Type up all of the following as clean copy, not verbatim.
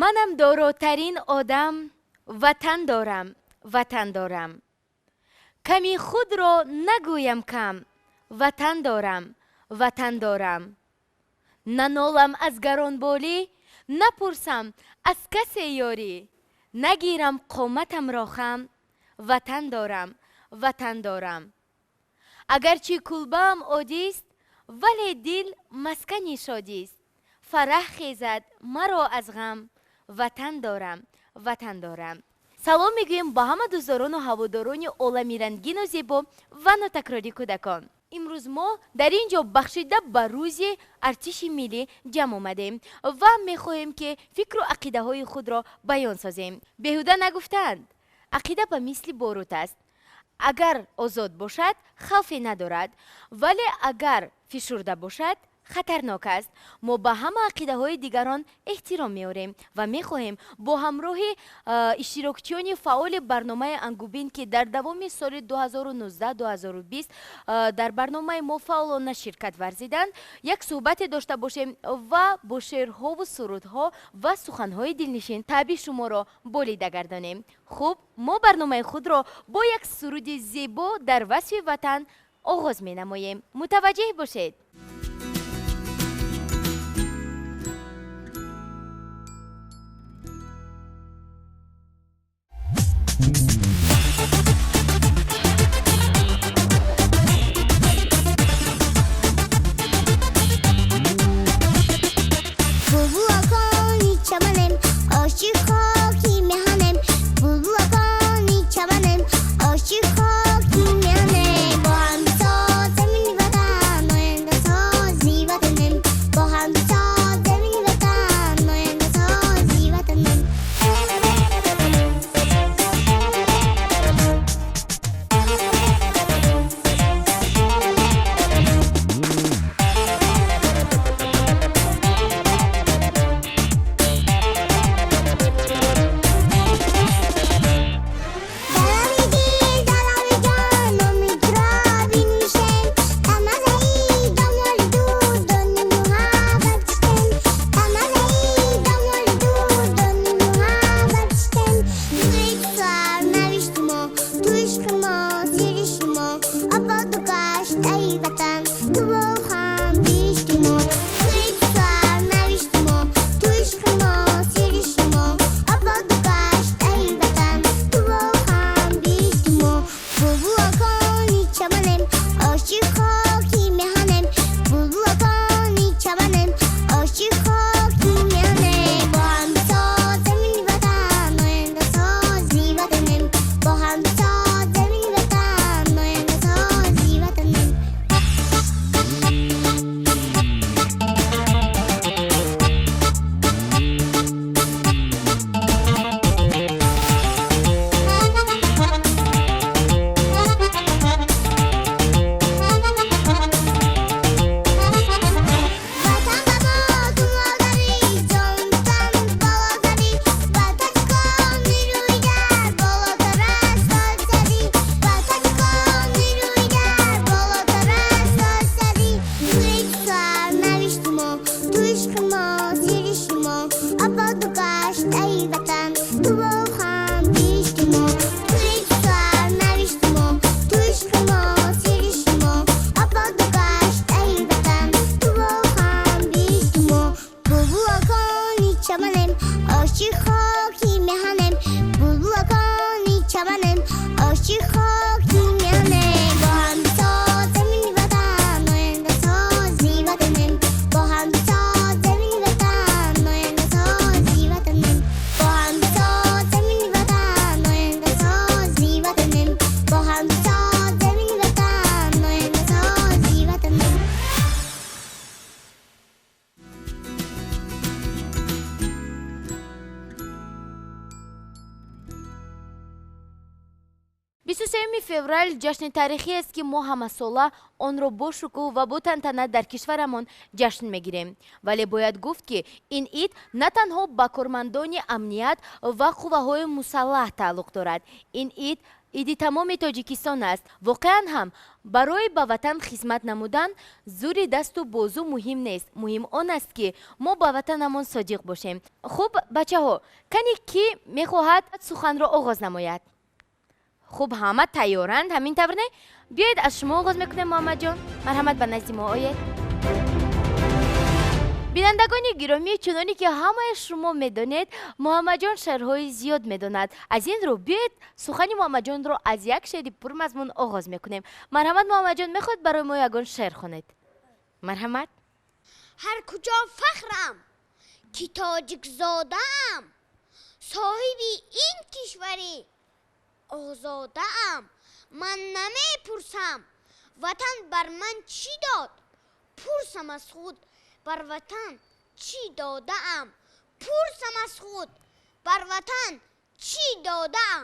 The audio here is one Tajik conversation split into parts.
Манам доротарин одам, ватан дорам, ватан дорам. Ками худро нагӯям кам, ватан дорам, ватан дорам. Нанолам аз гаронболӣ, напурсам аз касе ёрӣ, нагирам қоматамро хам, ватан дорам, ватан дорам. Агарчи кулбаам оддист, вале дил маскани шодист. Фараҳ хезад маро аз ғам, ватан дорам, ватан дорам. Салом мегӯем ба ҳама дӯстдорону ҳаводорони олами рангину зебо ва нотакрори кӯдакон. Имрӯз мо дар ин ҷо бахшида ба рӯзи артиши миллӣ ҷамъ омадем ва мехоҳем, ки фикру ақидаҳои худро баён созем. Беҳуда нагуфтаанд, ақида ба мисли борут аст. Агар озод бошад, хавфе надорад, вале агар фишурда бошад, хатарнок аст. Мо ба ҳама ақидаҳои дигарон эҳтиром меорем ва мехоҳем бо ҳамроҳи иштирокчиёни фаъоли барномаи Ангубин, ки дар давоми соли 2019-2020 дар барномаи мо фаъолона ширкат варзиданд, як суҳбате дошта бошем ва бо шеърҳову сурудҳо ва суханҳои дилнишин таъби шуморо болида гардонем. Хуб, мо барномаи худро бо як суруди зебо дар васфи ватан оғоз менамоем. Мутаваҷҷеҳ бошед. Феврал ҷашни тарихиест, ки мо ҳамасола онро бо шукӯҳ ва бо тантана дар кишварамон ҷашн мегирем. Вале бояд гуфт, ки ин ид на танҳо ба кормандони амният ва қувваҳои мусаллаҳ тааллуқ дорад. Ин ид Иди тамоми Тоҷикистон аст. Воқеан ҳам барои ба ватан хизмат намудан зури дасту бозу муҳим нест. Муҳим он аст, ки мо ба ватанамон содиқ бошем. Хуб, бачаҳо, кани кӣ мехоҳад суханро оғоз намояд? Хуб, ҳама тайёранд, ҳамин тавр не? Биёед, аз шумо оғоз мекунем, Муҳаммадҷон. Марҳамат, ба назди мо оед. Бинандагони гиромӣ, чуноне ки ҳамаи шумо медонед, Муҳаммадҷон шеърҳои зиёд медонад. Аз ин рӯ биёед, сухани Муҳаммадҷонро аз як шеъри пурмазмун оғоз мекунем. Марҳамат, Муҳаммадҷон, мехоҳед барои мо ягон шеър хонед? Марҳамат. Ҳар куҷо фахрам, ки тоҷикзодаам, соҳиби ин кишвари озодаам. Ман намепурсам, ватан бар ман чӣ дод, пурсам аз худ, бар ватан чӣ додаам. Пурсам аз худ, бар ватан чӣ додаам.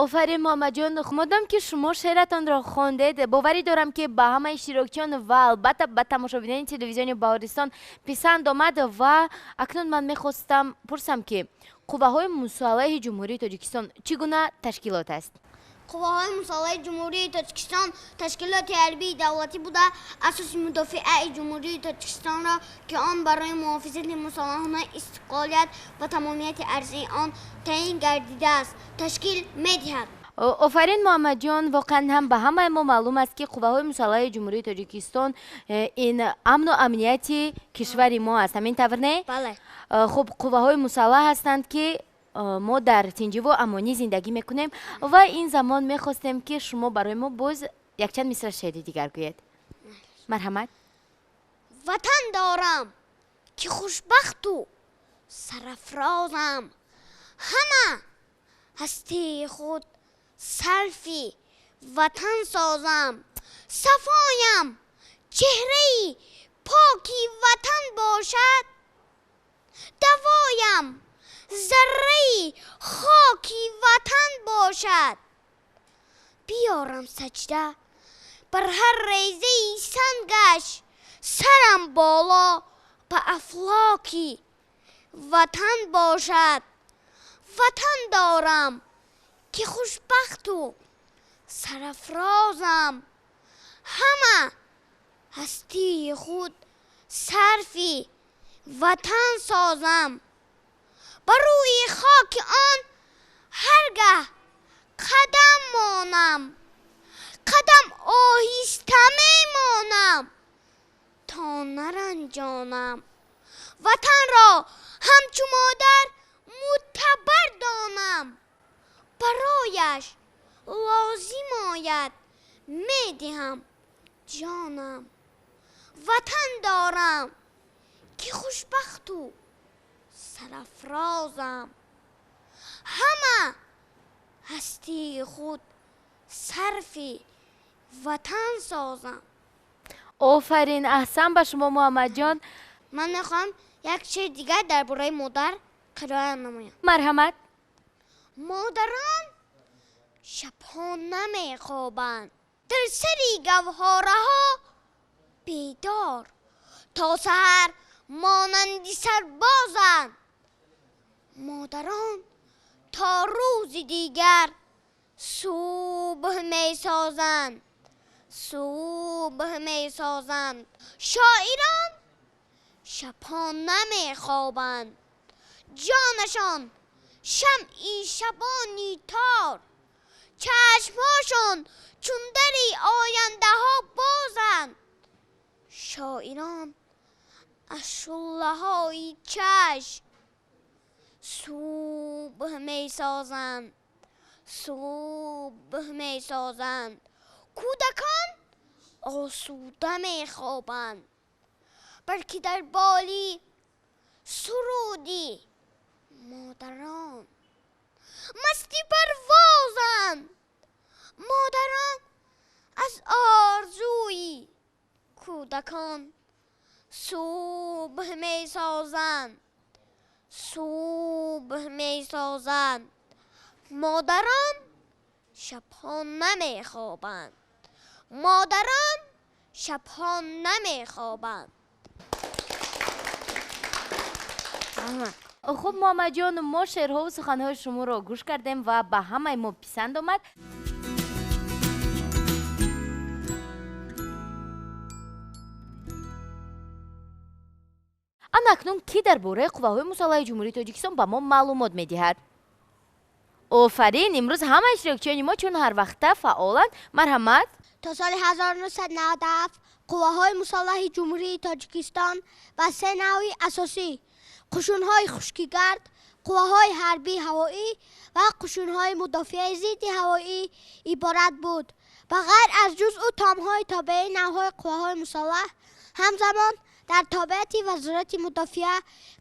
Офарин, Муҳаммадҷон. Модом ки шумо шеъратонро хондед, боварӣ дорам, ки ба ҳамаи иштирокчиён ва албатта ба тамошобинони телевизиони Баҳористон писанд омад. Ва акнун ман мехостам пурсам, ки қувваҳои мусаллаҳи Ҷумҳурии Тоҷикистон чӣ гуна ташкилот аст? Қувваҳои мусаллаҳи Ҷумҳурии Тоҷикистон ташкилоти ҳарбии давлатӣ буда, асоси мудофиаи Ҷумҳурии Тоҷикистонро, ки он барои муҳофизати мусаллаҳонаи истиқлолият ва тамомияти арзии он таъин гардидааст, ташкил медиҳад. Офарин, Муҳаммадҷон. Воқеан ҳам ба ҳамаи мо маълум аст, ки қувваҳои мусаллаҳи Ҷумҳурии Тоҷикистон ин амну амнияти кишвари мо аст, ҳамин тавр не? Бале. Хуб, қувваҳои мусаллаҳ ҳастанд, ки мо дар тинҷиву амонӣ зиндагӣ мекунем. Ва ин замон мехостем, ки шумо барои мо боз якчанд мисра шеъри дигар гӯед. Марҳамат. Ватан дорам, ки хушбахту сарафрозам, ҳама ҳастии худ сарфи ватан созам. Сафоям чеҳраи поки ватан бошад, давоям зарраи хоки ватан бошад. Биёрам саҷда бар ҳар резаи сангаш, сарам боло ба афлоки ватан бошад. Ватан дорам, ки хушбахту сарафрозам, ҳама ҳастии худ сарфи ватан созам. Ба рӯи хоки он ҳар гаҳ қадам монам, қадам оҳиста мемонам, то наранҷонам. Ватанро ҳамчу модар мӯътабар донам, барояш лозим ояд, медиҳам ҷонам. Ватан дорам, ки хушбахту сарафрозам, ҳама ҳастии худ сарфи ватан созам. Офарин, аҳсан ба шумо, Муҳаммадҷон. Ман мехоҳам як шеър дигар дар бораи модар қироат намоям. Марҳамат. Модарон шабҳо намехобанд, дар сари гавҳораҳо бедор то саҳар монанди сарбозанд. Модарон то рӯзи дигар субҳ месозанд, субҳ месозанд. Шоирон шабҳо намехобанд, ҷонашон шамъи шабони тор, чашмҳошон чун дари ояндаҳо бозанд. Шоирон аз шӯълаҳои чашм субҳ месозанд, субҳ месозанд. Кӯдакон осуда мехобанд, балки дар боли суруди модарон масти парвозанд. Модарон аз орзуи кӯдакон субҳ месозанд, субҳ месозанд. Модарон шабҳо намехобанд, модарон шабҳо намехобанд. Хуб, Муҳаммадҷон, мо шеърҳову суханҳои шуморо гӯш кардем ва ба ҳамаи мо писанд омад. Ана акнун кӣ дар бораи қувваҳои мусаллаҳи Ҷумҳурии Тоҷикистон ба мо маълумот медиҳад? Офарин, имрӯз ҳама иштирокчиёни мо чун ҳар вақта фаъоланд. Марҳамат. То соли 1997 қувваҳои мусаллаҳи Ҷумҳурии Тоҷикистон ба се навъи асосӣ: қушунҳои хушкигард, қувваҳои ҳарбии ҳавоӣ ва қушунҳои мудофиаи зидди ҳавоӣ иборат буд. Ба ғайр аз ҷузъу томҳои тобеи навъҳои қувваҳои мусаллаҳ, ҳамзамон дар тобеати Вазорати мудофиа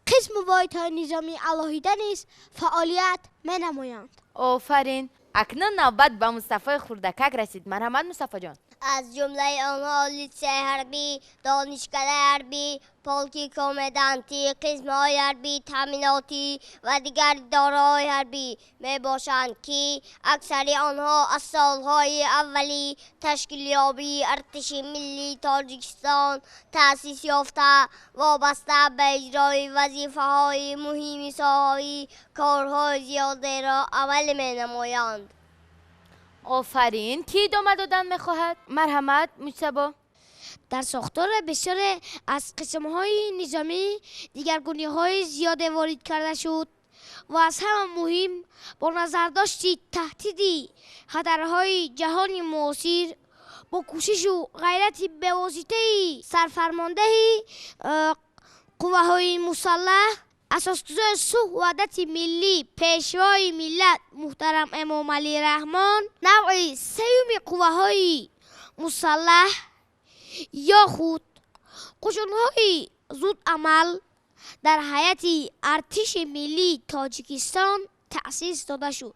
қисму воҳидҳои низомии алоҳида низ фаъолият менамоянд. Офарин. Акнун навбат ба Мустафои хурдакак расид. Марҳамат, Мустафоҷон. Аз ҷумлаи онҳо литсейи ҳарбӣ, донишкадаи ҳарбӣ, полки комендантӣ, қисмҳои ҳарбӣ, таъминотӣ ва дигар идораҳои ҳарбӣ мебошанд, ки аксари онҳо аз солҳои аввали ташкилёбии Артиши миллии Тоҷикистон таъсис ёфта, вобаста ба иҷрои вазифаҳои муҳими соҳавӣ корҳои зиёдеро амалӣ менамоянд. Офарин. Кӣ идома додан мехоҳад? Марҳамат, Муҷтабо. Дар сохтори бисёре аз қисмҳои низомӣ дигаргуниҳои зиёде ворид карда шуд ва аз ҳама муҳим бо назардошти таҳдиди хатарҳои ҷаҳони муосир бо кӯшишу ғайрати бевоситаи сарфармондаҳи қувваҳои мусаллаҳ, асосгузори сулҳу ваҳдати миллӣ, пешвои миллат муҳтарам Эмомалӣ Раҳмон, навъи сеюми қувваҳои мусаллаҳ ё худ қушунҳои зудамал дар ҳайати Артиши миллии Тоҷикистон таъсис дода шуд.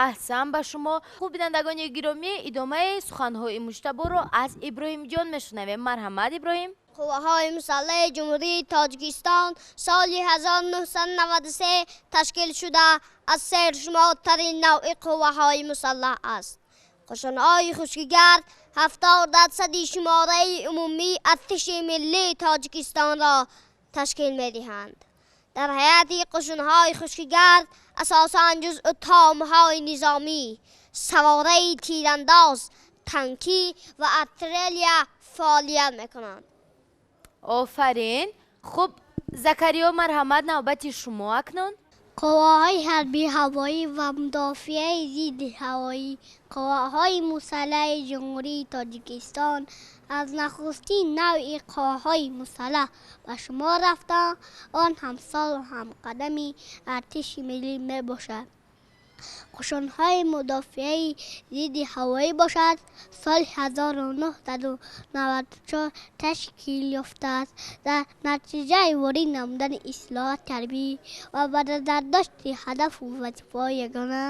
Аҳсан ба шумо. Хуб, бинандагони гиромӣ, идомаи суханҳои Муҷтаборо аз Иброҳимҷон мешунавем. Марҳамат, Иброҳим. Қувваҳои мусаллаҳи Ҷумҳурии Тоҷикистон соли 1993 ташкил шуда, аз сершумортарин навъи қувваҳои мусаллаҳ аст. Қушунҳои хушкигард 70% шумораи умумии Артиши миллии Тоҷикистонро ташкил медиҳанд. Дар ҳайати қушунҳои хушкигард асосан ҷузъу томҳои низомӣ, савораи тирандоз, танкӣ ва артиллерия фаъолият мекунанд. Офарин. Хуб, Закариё, марҳамат, навбати шумо акнун. Қувваҳои ҳарбии ҳавоӣ ва мудофиаи зидди ҳавоӣ қувваҳои мусаллаҳи Ҷумҳурии Тоҷикистон аз нахустин навъи қувваҳои мусаллаҳ ба шумор рафтанд. Он ҳамсолу ҳамқадами Артиши миллӣ мебошад. Қушунҳои мудофиаи зидди ҳавоӣ бошад, соли 1994 ташкил ёфтааст. Дар натиҷаи ворид намудани ислоҳоти ҳарбӣ ва ба назардошти ҳадафу вазифаҳои ягона,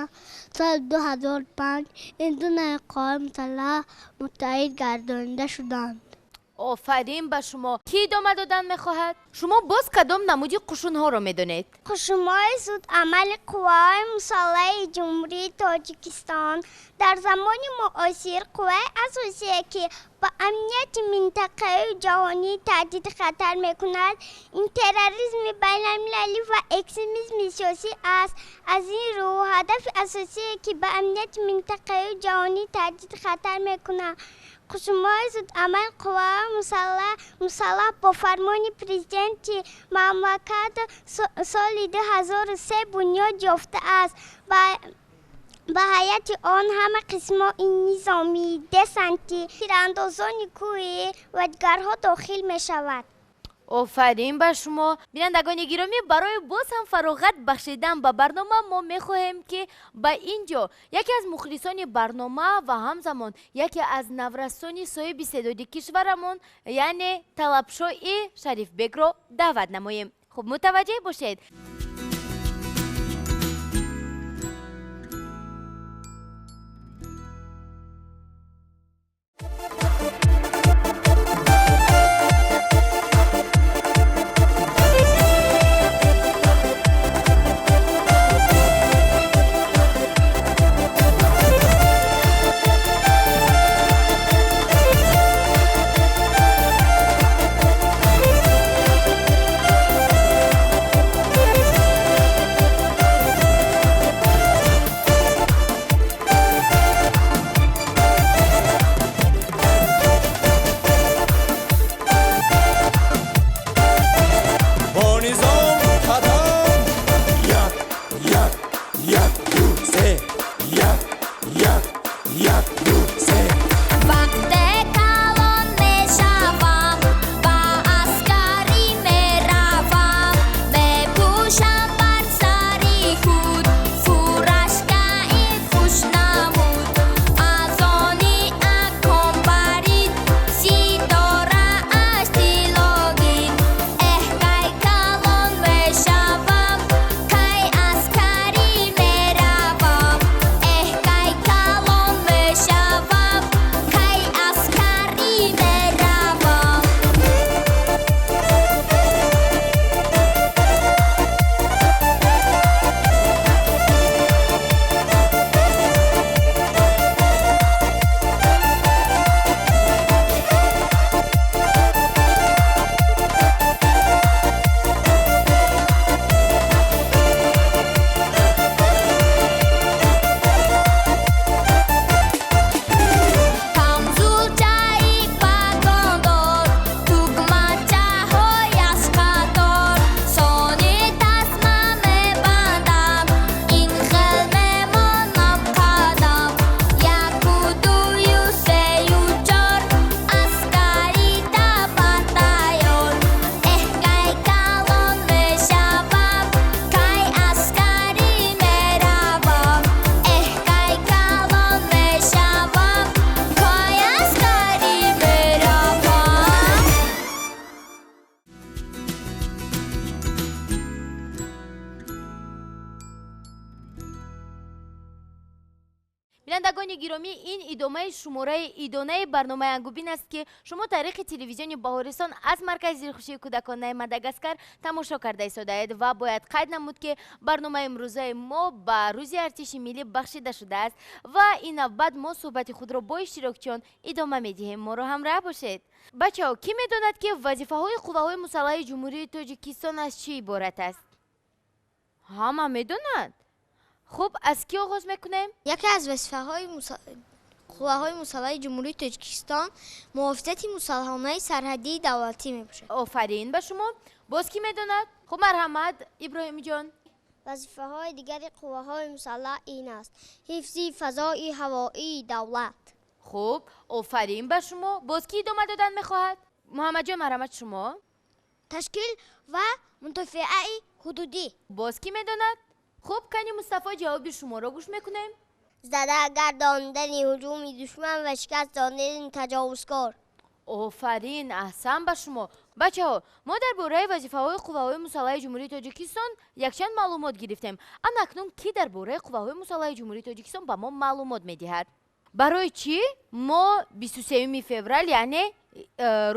соли 2005 ин ду навъи қувваҳои мусаллаҳ муттаҳид гардонида шуданд. Офарин ба шумо. Кӣ идома додан мехоҳад? Шумо боз кадом намуди қушунҳоро медонед? Қушунҳои зудамали қувваҳои мусаллаҳи Ҷумҳурии Тоҷикистон дар замони муосир қувваи асосие, ки ба амнияти минтақавию ҷаҳонӣ таҳдиди хатар мекунад, ин терроризми байналмилалӣ ва экстремизми сиёсӣ аст. Аз ин рӯ ҳадафи асосие, ки ба амнияти минтақавию ҷаҳонӣ таҳдиди хатар мекунад, қушунҳои зудамал қувваҳои мусаллаҳ бо фармони президенти мамлакат соли 2003 бунёд ёфтааст. Ба ҳайати он ҳама қисмҳои низомӣ, десантӣ, тирандозони кӯҳӣ ва дигарҳо дохил мешавад. Офарин ба шумо. Бинандагони гиромӣ, барои боз ҳам фароғат бахшидан ба барнома мо мехоҳем, ки ба ин ҷо яке аз мухлисони барнома ва ҳамзамон яке аз наврасони соҳиби истеъдоди кишварамон, яъне Талабшои Шарифбекро даъват намоем. Хуб, мутаваҷҷеҳ бошед. Бинандагони гиромӣ, ин идомаи шумораи идонаи барномаи Ангубин аст, ки шумо тариқи телевизиони Баҳористон аз маркази дилхушии кӯдаконаи Мадагаскар тамошо карда истодаед ва бояд қайд намуд, ки барномаи имрӯзаи мо ба рӯзи артиши миллӣ бахшида шудааст ва ин навбат мо суҳбати худро бо иштирокчиён идома медиҳем. Моро ҳамроҳ бошед. Бачаҳо, кӣ медонад, ки вазифаҳои қувваҳои мусаллаҳи Ҷумҳурии Тоҷикистон аз чӣ иборат аст? Ҳама медонад? Хуб, аз кӣ оғоз мекунем? Яке аз вазифаҳои қувваҳои мусаллаҳи Ҷумҳурии Тоҷикистон муҳофизати мусаллаҳонаи сарҳадии давлатӣ мебошад. Офарин ба шумо. Боз кӣ медонад? Хуб, марҳамат, Иброҳимҷон. Вазифаҳои дигари қувваҳои мусаллаҳ ин аст: ҳифзи фазои ҳавоии давлат. Хуб, офарин ба шумо. Боз кӣ идома додан мехоҳад? Муҳаммадҷон, марҳамат шумо. Ташкил ва мудофиаи ҳудудӣ. Боз кӣ медонад? Хуб, кани Мустафо, ҷавоби шуморо гӯш мекунем. Зада гардондани ҳуҷуми душман ва шикаст додани таҷовузкор. Офарин, аҳсан ба шумо. Бачаҳо, мо дар бораи вазифаҳои қувваҳои мусаллаҳи Ҷумҳурии Тоҷикистон якчанд маълумот гирифтем. Ана акнун кӣ дар бораи қувваҳои мусаллаҳи Ҷумҳурии Тоҷикистон ба мо маълумот медиҳад? Барои чӣ мо 23 феврал, яъне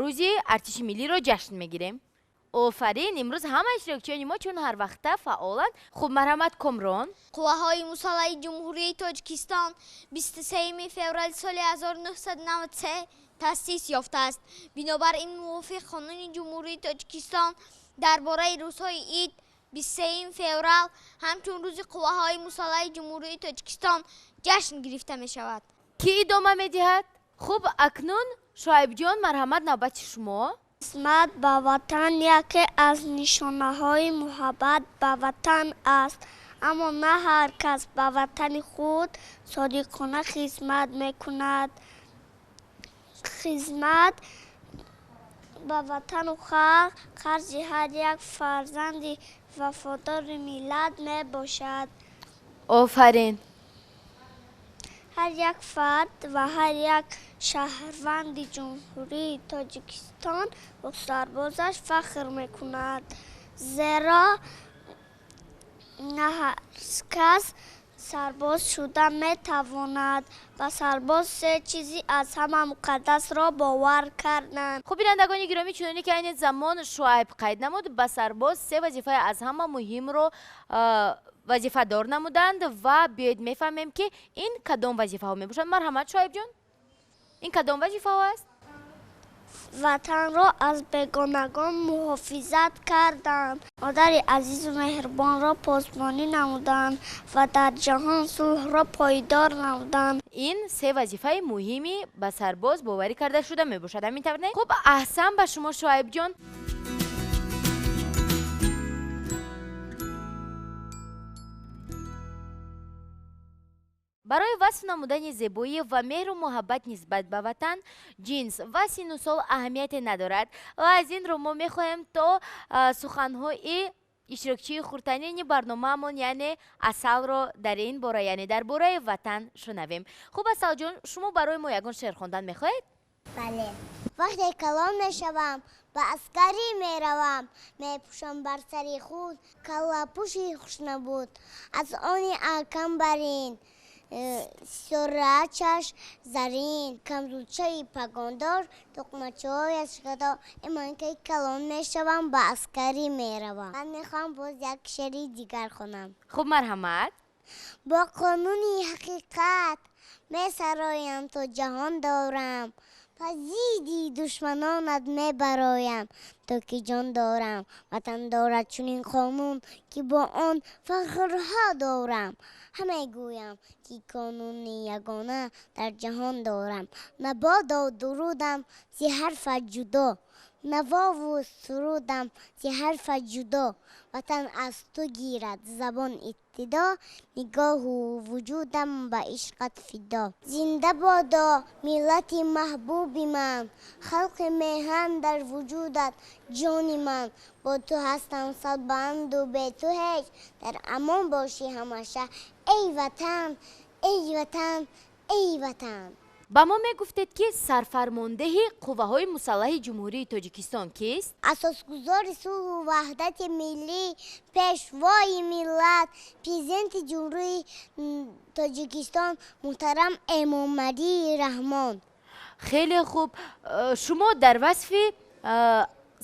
рӯзи артиши миллиро ҷашн мегирем? Офарин, имрӯз ҳама иштирокчиёни мо чун ҳар вақта фаъоланд. Хуб, марҳамат, Комрон. Қувваҳои мусаллаҳи Ҷумҳурии Тоҷикистон 23 феврали соли 1993 таъсис ёфтааст. Бинобар ин мувофиқ қонуни Ҷумҳурии Тоҷикистон дар бораи рӯзҳои ид 23 феврал ҳамчун рӯзи қувваҳои мусаллаҳи Ҷумҳурии Тоҷикистон ҷашн гирифта мешавад. Кӣ идома медиҳад? Хуб, акнун Шуайбҷон, марҳамат, навбати шумо. Хизмат ба ватан яке аз нишонаҳои муҳаббат ба ватан аст, аммо на ҳар кас ба ватани худ содиқона хизмат мекунад. Хизмат ба ватану халқ қарзи ҳар як фарзанди вафодори миллат мебошад. Офарин. Ҳар як фард ва ҳар як шаҳрванди Ҷумҳурии Тоҷикистон бо сарбозаш фахр мекунад, зеро на ҳар кас сарбоз шуда метавонад ва сарбоз се чизи аз ҳама муқаддасро бовар карданд. Хуб, бинандагони гиромӣ, чуноне ки айни замон Шуайб қайд намуд, ба сарбоз се вазифаи аз ҳама муҳимро вазифадор намуданд ва биёед мефаҳмем, ки ин кадом вазифаҳо мебошанд. Марҳамат, Шуайбҷон, ин кадом вазифаҳо аст? Ватанро аз бегонагон муҳофизат карданд, модари азизу меҳрубонро посбонӣ намуданд ва дар ҷаҳон сулҳро пойдор намуданд. Ин се вазифаи муҳими ба сарбоз боварӣ карда шуда мебошад. Ҳамин тавр не? Хуб, аҳсан ба шумо, Шуайбҷон. Барои васф намудани зебоӣ ва меҳру муҳаббат нисбат ба ватан, ҷинс ва синну сол аҳамияте надорад ва аз ин рӯ мо мехоҳем то суханҳои иштирокчии хурдтарини барномаамон, яъне Асалро дар ин бора, яъне дар бораи ватан шунавем. Хуб, Асалҷон, шумо барои мо ягон шеър хондан мехоҳед? Бале. Вақте калон мешавам, ба аскарӣ меравам, мепӯшам бар сари худ каллапӯши хушнабуд, аз они акам барин сурачаш зарин, камзулчаи пагондор, туқмачаҳояш гадо. Ман ки калон мешавам, ба аскарӣ меравам. Ман мехоҳам боз як шеъри дигар хонам. Хуб, марҳамат. Бо қонуни ҳақиқат месароям то ҷаҳон дорам, па зидди душманонат мебароям то ки ҷон дорам. Ватан дорад чунин қонун, ки бо он фахрҳо дорам. Ҳаме гӯям, ки қонуни ягона дар ҷаҳон дорам. Набодо дурудам зи ҳарфа ҷудо, навову сурудам зи ҳарфа ҷудо. Ватан аз ту гирад забон ибтидо, нигоҳу вуҷудам ба ишқат фидо. Зинда бодо миллати маҳбуби ман, халқи меҳан дар вуҷудат ҷони ман. Бо ту ҳастам садбанду бе ту ҳеҷ, дар амон бошӣ ҳамаша. Эй ватан, эй ватан, эй ватан. Ба мо мегуфтед, ки сарфармондеҳи қувваҳои мусаллаҳи Ҷумҳурии Тоҷикистон кист? Асосгузори сулҳу ваҳдати миллӣ, пешвои миллат, президенти Ҷумҳурии Тоҷикистон муҳтарам Эмомалӣ Раҳмон. Хеле хуб. Шумо дар васфи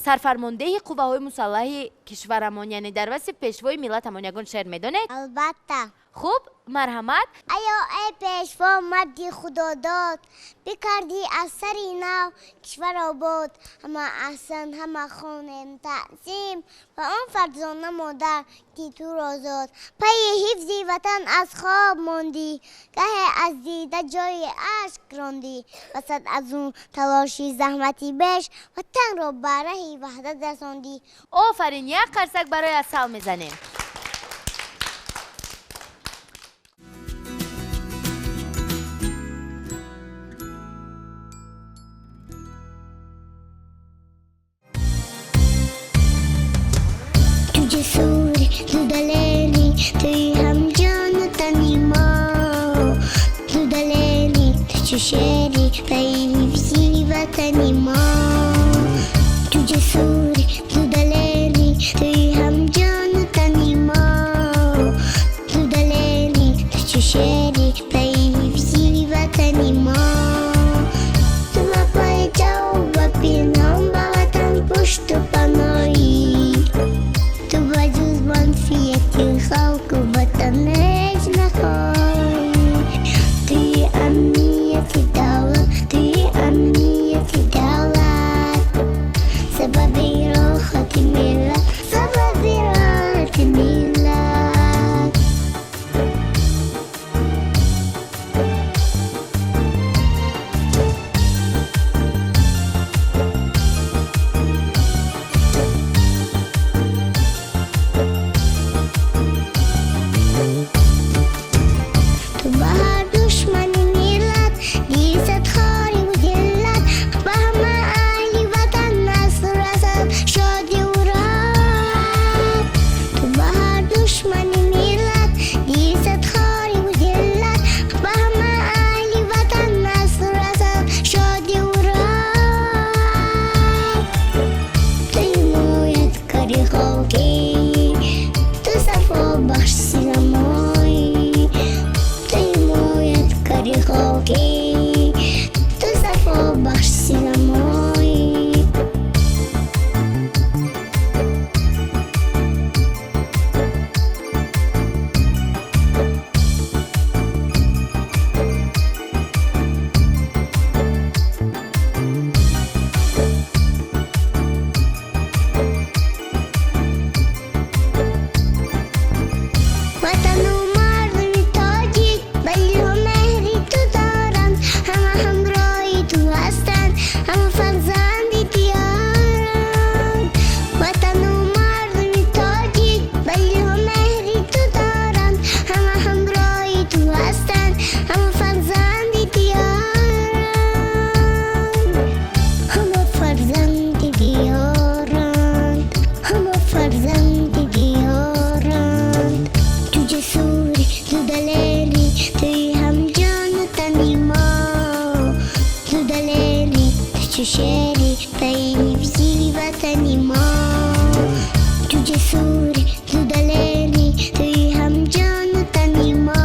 сарфармондеҳи қувваҳои мусаллаҳи кишварамон, яъне дар васфи пешвои миллатамон ягон шеър медонед? Албатта. Хуб, марҳамат. Аё эй пешво, марди худодод, бикардӣ аз сари нав кишвар обод. Ҳама аҳсан, ҳама хонем таъзим ба он фарзона модар, ки туро зод. Пайи ҳифзи ватан аз хоб мондӣ, гаҳе аз дида ҷои ашк рондӣ. Васат аз он талоши заҳмати беш, ватанро ба раҳи ваҳдат расондӣ. Офарин, як қарсак барои Асал мезанем. Ту ҷасури, ту далери, туи ҳамҷону тани мо. Ту далери, ту чу шери, пайи ҳифзи ватани мо. Ту ҷасури, ту далери, туи ҳамҷону тани мо. Ту далери, ту чу шери, пайи ҳифзи ватани мо. Ту ба пои ҷавба пинон, ба ватан пушту паноҳӣ. Ту ба ҷуз манфиати халқу ватан ҳеҷ нахоҳӣ. Туи амнияти давлат, туи амнияти давлат, сабаби роҳати миллат, сабаби роҳати миллат. Ту ба ҳар душмани миллат дилзад хориву зиллат, ба ҳама аҳли ватан насру расад шодиву роҳат. Ту ба ҳар душмани миллат дилзад хориву зиллат, ба ҳама аҳли ватан насру расад шодиву роҳат. Ту ҳимояткари хокӣ, ту сафобахши синамоӣ. Ту ҳимояткари хокӣ, ту сафобахши синамоӣ. Ватану мардуми тоҷик ба дилу меҳри ту доранд, ҳама ҳамроҳи ту ҳастанд, ҳама фарзанди диёранд. Ватану мардуми тоҷик ба дилу меҳри ту доранд, ҳама ҳамроҳи ту ҳастанд, ҳама фарзанди диёранд. Ҳама фарзанди диёранд, ҳама фарзанди диёранд. Ту ҷасури, ту далери, туи ҳамҷону тани мо. Ту далери, ту чу шери, пайи ҳифзи ватани мо. Ту ҷасури, ту далери, туи ҳамҷону тани мо.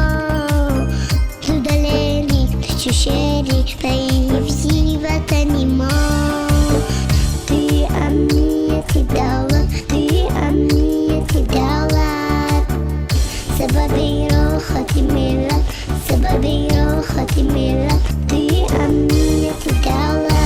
Ту далери, ту чу шери, пайи ҳифзи ватани мо. Туи амнияти давлат, туи амнияти давлат, сабаби роҳати миллат, сабаби роҳати миллат, туи амнияти давлат.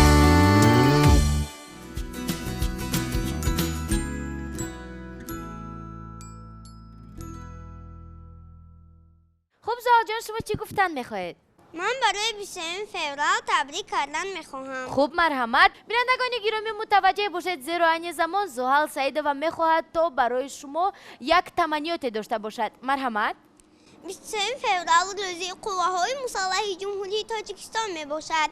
Хуб, Зуҳалҷон, шумо чӣ гуфтан мехоҳед? Ман барои 23 феврал табрик кардан мехоҳам. Хуб, марҳамат. Бинандагони гиромӣ, мутаваҷҷеҳ бошед, зеро айни замон Зуҳал Саидова мехоҳад то барои шумо як таманниёте дошта бошад. Марҳамат. 23 феврал рӯзи қувваҳои мусаллаҳи Ҷумҳурии Тоҷикистон мебошад.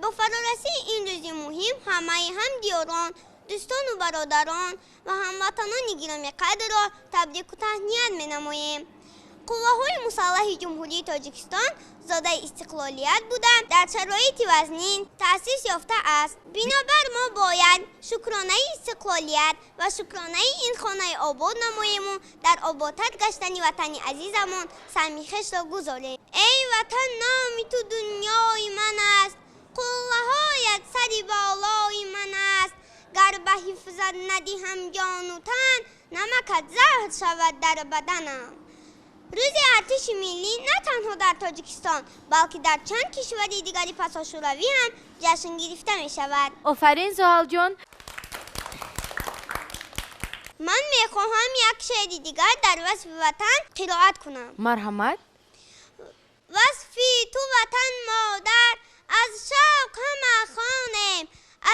Бо фарорасии ин рӯзи муҳим ҳамаи ҳамдиёрон, дӯстону бародарон ва ҳамватанони гиромиқадрро табрику таҳният менамоем. Қувваҳои мусаллаҳи Ҷумҳурии Тоҷикистон зодаи истиқлолият буда, дар шароити вазнин таъсис ёфтааст. Бинобар мо бояд шукронаи истиқлолият ва шукронаи ин хонаи обод намоему дар ободтар гаштани ватани азизамон саҳми хешро гузорем. Эй ватан, номи ту дунёи ман аст, қуллаҳоят сари болои ман аст. Гар ба ҳифзат надиҳам ҷону тан, намакат заҳр шавад дар баданам. Рӯзи артиши миллӣ на танҳо дар Тоҷикистон, балки дар чанд кишвари дигари пасошӯравӣ ҳам ҷашн гирифта мешавад. Офарин, Зуҳалҷон. Ман мехоҳам як шеъри дигар дар васфи ватан қироат кунам. Марҳамат. Васфи ту ватан модар, аз шавқ ҳама хонем,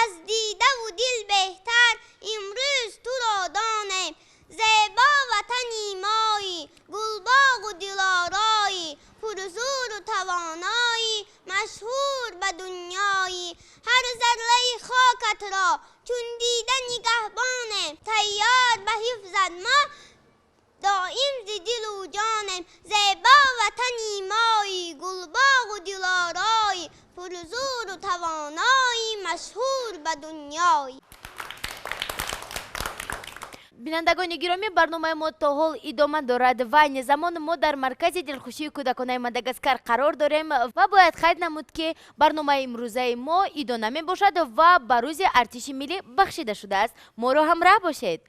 аз дидаву дил беҳтар имрӯз туро донем. Зебо ватани мои, гулбоғу дилорои, пурзуру тавонои, машҳур ба дунёи. Ҳар зарраи хокатро чун дида нигаҳбонем, тайёр ба ҳифзат мо доим зи дилу ҷонем. Зебо ватани мои, гулбоғу дилорои, пурзуру тавонои, машҳур ба дунёи. Бинандагони гиромӣ, барномаи мо то ҳол идома дорад ва айни замон мо дар маркази дилхушии кӯдаконаи Мадагаскар қарор дорем ва бояд қайд намуд, ки барномаи имрӯзаи мо идона мебошад ва ба рӯзи артиши миллӣ бахшида шудааст. Моро ҳамроҳ бошед.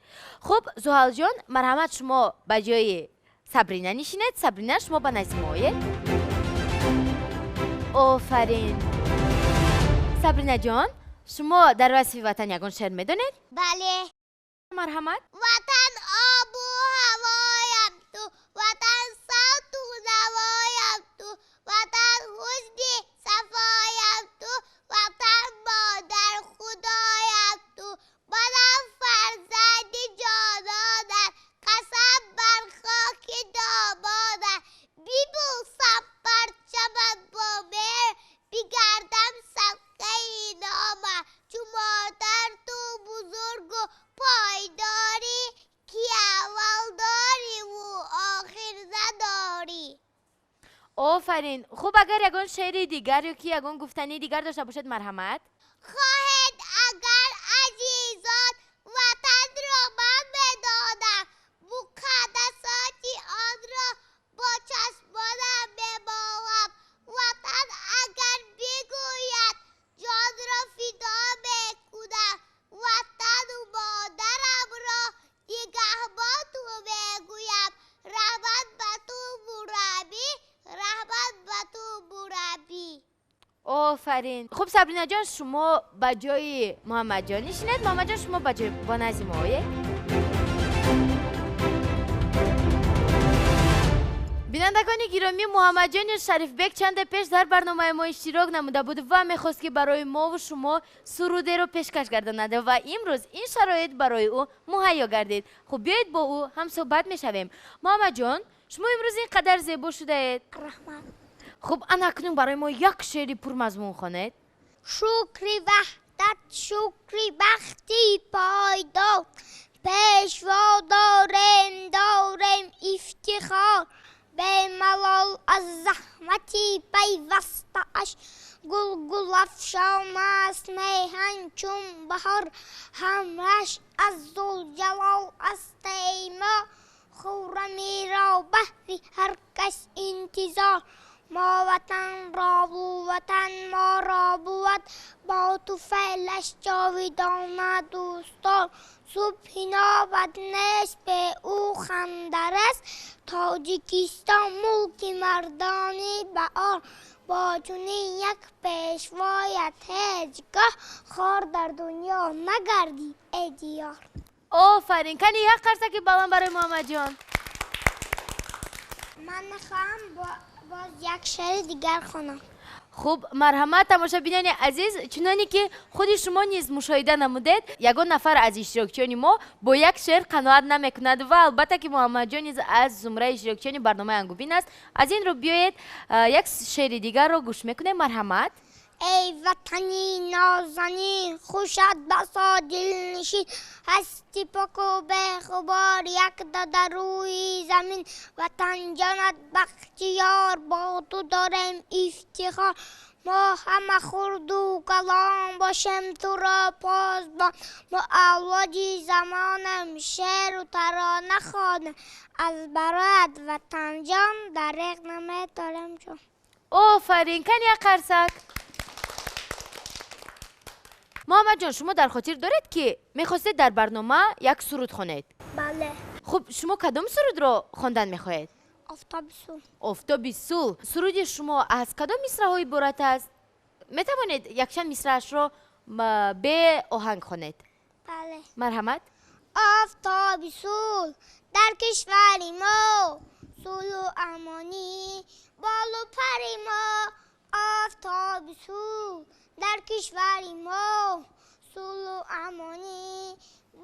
Хуб, Зуҳалҷон, марҳамат, шумо ба ҷои Сабрина нишинед. Сабрина, шумо ба назди мо оед. Офарин. Сабринаҷон, шумо дар васфи ватан ягон шеър медонед? Бале. Марҳамат. Ватан обу ҳавоям ту, ватан савту навоям ту, ватан ҳусни сафоям ту, ватан модар худоям ту. Манам фарзанди ҷононат, қасам бар хоки домонат. Бибӯсам парчамат бо меҳр, бигардам садқаи номат. Чу модар ту бузургу пойдорӣ, ки аввал дориву охир надорӣ. Офарин. Хуб, агар ягон шеъри дигар ё ки ягон гуфтании дигар дошта бошед, марҳамат. Хоҳед агар азизон, ватанро ман медонам, муқаддасоти онро бо чашмонам мемолам. Ватан агар бигӯяд, ҷонро фидо мекунам. Ватану модарамро нигаҳбон ту мегӯям. Раҳмат ба ту мураббӣ, раҳмат ба ту мураббӣ. Офарин. Хуб, Сабринаҷон, шумо ба ҷои Муҳаммадҷон нишинед. Муҳаммадҷон, шумо ба ҷои ба назди мо оед. Бинандагони гиромӣ, Муҳаммадҷони Шарифбек чанде пеш дар барномаи мо иштирок намуда буд ва мехост, ки барои мову шумо сурудеро пешкаш гардонад ва имрӯз ин шароит барои ӯ муҳайё гардид. Хуб, биёед бо ӯ ҳамсӯҳбат мешавем. Муҳаммадҷон, шумо имрӯз ин қадар зебо шудаед. Раҳмат. Хуб, ана акнун барои мо як шеъри пурмазмун хонед. Шукри ваҳдат, шукри бахти пойдор, пешво дорем, дорем ифтихор. Бемалол аз заҳмати пайвастааш, гулгулафшон аст меҳан чун баҳор. Ҳамраш аз зулҷалол аст эй мо, хуррамиро баҳри ҳар кас интизор. Мо ватанро ватан моро бувад, бо туфайлаш ҷовидона дӯстон. Субҳи нобад нест бе ӯ хандарас, Тоҷикистон мулки мардони баъор. Бо чунин як пешвоят ҳеҷ гоҳ хор дар дунё нагардид, эй диёр. Офарин. Кани як қарсаки баланд барои Муҳаммадҷон. Ман мехоҳам боз як шеъри дигар хонам. Хуб, марҳамат, тамошобинони азиз, чуноне ки худи шумо низ мушоҳида намудед, ягон нафар аз иштирокчиёни мо бо як шеър қаноат намекунад ва албатта ки Муҳаммадҷон низ аз зумраи иштирокчиёни барномаи Ангубин аст. Аз ин рӯ биёед як шеъри дигарро гӯш мекунем. Марҳамат. Эй ватани нозанин, хушат басо дилнишин, ҳасти поку беғубор, якда дар рӯи замин. Ватанҷонат бахтиёр, бо ту дорем ифтихор. Мо ҳама хурду калон бошем туро посбон. Мо авлоди замонем, шеъру тарона хонем. Аз бароят, ватанҷон, дареғ намедорем ҷон. Офарин, кани як қарсак. Муҳаммадҷон, шумо дар хотир доред, ки мехостед дар барнома як суруд хонед? Бале. Хуб, шумо кадом сурудро хондан мехоҳед? Офтоби сулҳ. Офтоби сулҳ. Суруди шумо аз кадом мисраҳо иборат аст? Метавонед якчанд мисраашро бе оҳанг хонед? Бале. Марҳамат. Офтоби сулҳ дар кишвари мо, сулҳу амонӣ болу пари мо. Офтоби сулҳ дар кишвари мо, сулҳу амонӣ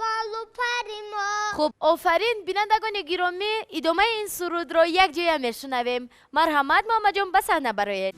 болу пари мо. Хуб, офарин. Бинандагони гиромӣ, идомаи ин сурудро якҷоя мешунавем. Марҳамат, Муҳаммадҷон, ба саҳна бароед.